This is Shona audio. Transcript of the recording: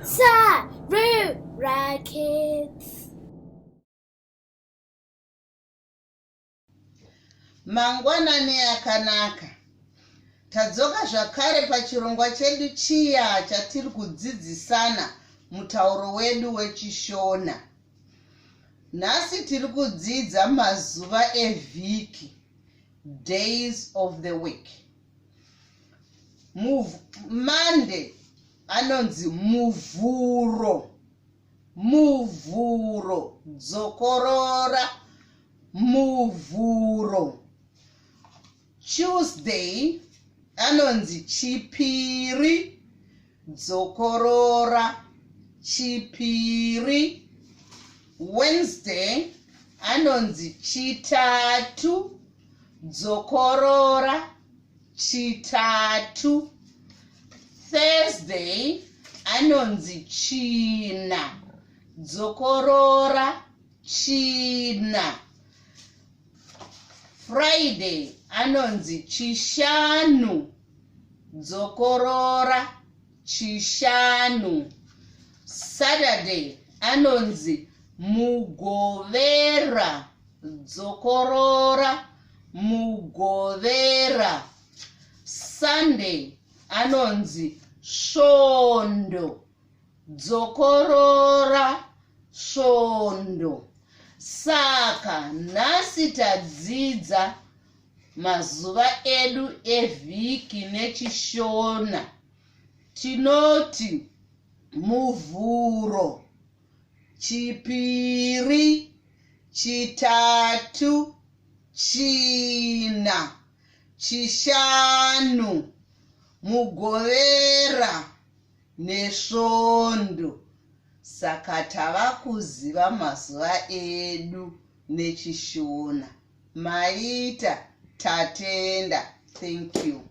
Sarura Kids. Mangwanani akanaka. Tadzoka zvakare pachirongwa chedu chiya chatiri kudzidzisana mutauro wedu wechiShona. Nhasi tiri kudzidza mazuva evhiki, days of the week. Monday anonzi Muvhuro. Muvhuro dzokorora Muvhuro. Tuesday anonzi Chipiri dzokorora Chipiri. Wednesday anonzi Chitatu dzokorora Chitatu. Thursday anonzi China dzokorora China. Friday anonzi Chishanu dzokorora Chishanu. Saturday anonzi Mugovera dzokorora Mugovera. Sunday anonzi Svondo dzokorora Svondo. Saka nhasi tadzidza mazuva edu evhiki nechiShona. Tinoti Muvhuro, Chipiri, Chitatu, China, Chishanu, Mugovera neSvondo. Saka tava kuziva mazuva edu nechiShona. Maita, tatenda. Thank you.